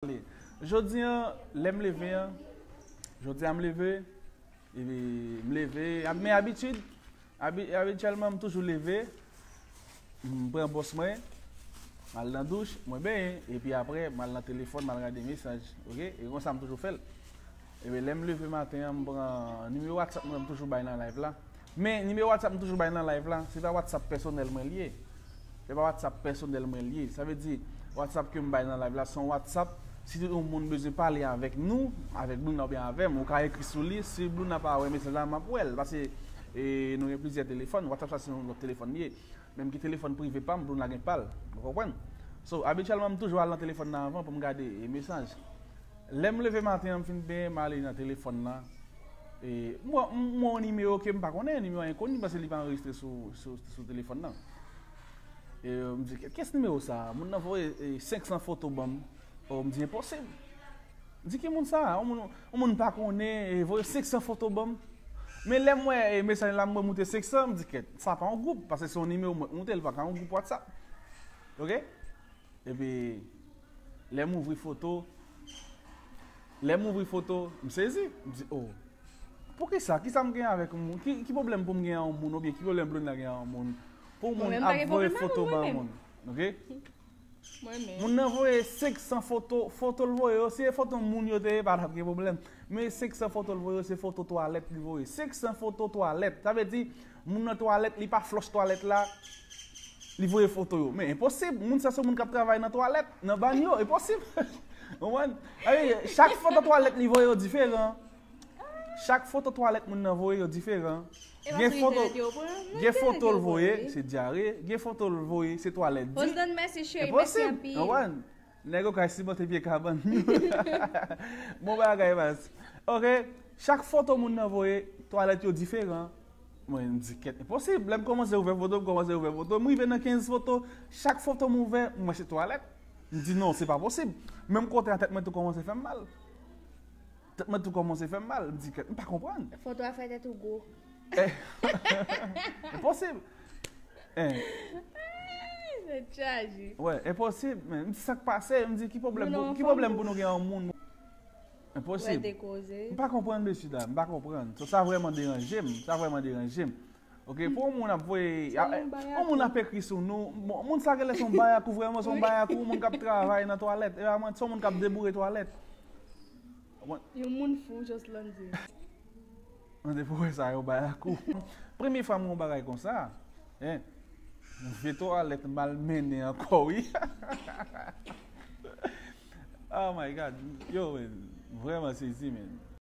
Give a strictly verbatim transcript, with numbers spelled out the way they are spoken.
Jodi an, lè m leve an, jodi a m leve, epi m leve, ab- men abitid, abi- abityèlman m toujou leve, m pran bwòs mwen, m al nan douch, mwen benyen, epi apre m al nan telefòn, m al gade mesaj, oke? E konsa m toujou fè l. Epi lè m leve maten an, m pran nimewo WhatsApp mwen, m toujou bay nan live la. Men nimewo WhatsApp m toujou bay nan live la, se pa WhatsApp pèsonèl mwen li ye. Se pa WhatsApp pèsonèl mwen li ye. Sa vle di, WhatsApp ke m bay nan live la, se yon WhatsApp. Si yon moun bezwen pale avèk nou, avèk Bruna oubyen avè m, ou ka ekri sou li. Si Bruna pa wè mesaj la, m ap wè l. Paske e, nou gen plizyè telefòn. WhatsApp sa se yon lòt telefòn li ye. Menm ki telefòn prive pa m, Bruna gen pa l. Ou konprann? So, abityèlman, m toujou al nan telefòn nan anvan pou m gade e, mesaj. Lè m leve maten an, m fin benyen, m ale nan telefòn nan. E, m wè m wè yon nimewo ke m pa konnen, nimewo enkoni, paske li pa anrejistre sou, sou, sou telefòn nan. E, m di, "Kè- kès nimewo sa a?" Moun nan voye e, senk san foto ban m. Oh, m di, "Enposib." M di, "Ki moun sa a?" Yon moun, yon moun m pa konnen, e, voye senk san foto ban m. Men lè m wè e, mesaj la, m wè moute senk san, m di, "Kèt, sa pa yon gwoup, paske se yon nimewo mwen k moute, li pa ka yon gwoup WhatsApp." Oke? Epi, lè m ouvri foto, lè m ouvri foto, m sezi. M di, "Oh, poukisa? Kisa m gen avèk yon moun? Ki, ki pwoblèm pou m gen ak yon moun? Oubyen ki pwoblèm Bruna gen ak yon moun? Pou yon moun ap voye foto ban yon moun." Oke? Moun nan voye senk san foto, foto l voye yo, si se foto moun yo te ye, pa t ap gen pwoblèm. Men senk san foto l voye yo, se foto twalèt li voye. Senk san foto twalèt. Sa vle di, moun nan twalèt, li pa flòch twalèt la, li voye foto yo. Men enposib, moun sa se moun k ap travay nan twalèt, nan banyo, enposib. Ou konprann? Sa vle di, chak foto twalèt li voye yo diferan. Chak foto twalèt moun nan voye yo diferan. Gen foto, gen foto l voye, se dyare. Gen foto l voye, se twalèt di. Enposib. Ou konprann? Nèg yo kay simante pye kabann yo. Bon bagay, baz. Oke, chak foto moun nan voye, twalèt yo diferan. Mwen, m di, "Kèt, enposib." Lè m kòmanse ouvè foto, m kòmanse ouvè foto, m rive nan kenz foto, chak foto m ouvè, m wè se twalèt. M di, "Non, se pa posib." Menm kote a tèt mwen tou kòmanse fè m mal. Tèt mwen tou kòmanse fè m mal. M di, "Kèt, m pa konprann." Foto a fè tèt ou gwo. Eh, enposib. Eh. Tèt chaje. Wè, enposib, men. M di, "Sa k pase?" M di, "Ki pwoblèm pou, ki pwoblèm pou nou gen yon moun?" Enposib. M pa konprann, mesye dam, m pa konprann. So, sa vrèman deranje m. Sa vrèman deranje m. Oke, pou yon moun ap voye, yon moun ap ekri sou nou, bon, moun sa genlè se yon bayakou vrèman, se yon bayakou, moun k ap travay nan twalèt. E pa manti, se yon moun k ap deboure twalèt. Yon moun fou, Joslande. Mande pou wè sa yo bay lakou. Premye fwa m wè yon bagay konsa, hein, vye twalèt mal mennen ankò, wi. Oh my God. Yo, men, vrèman sezi, men.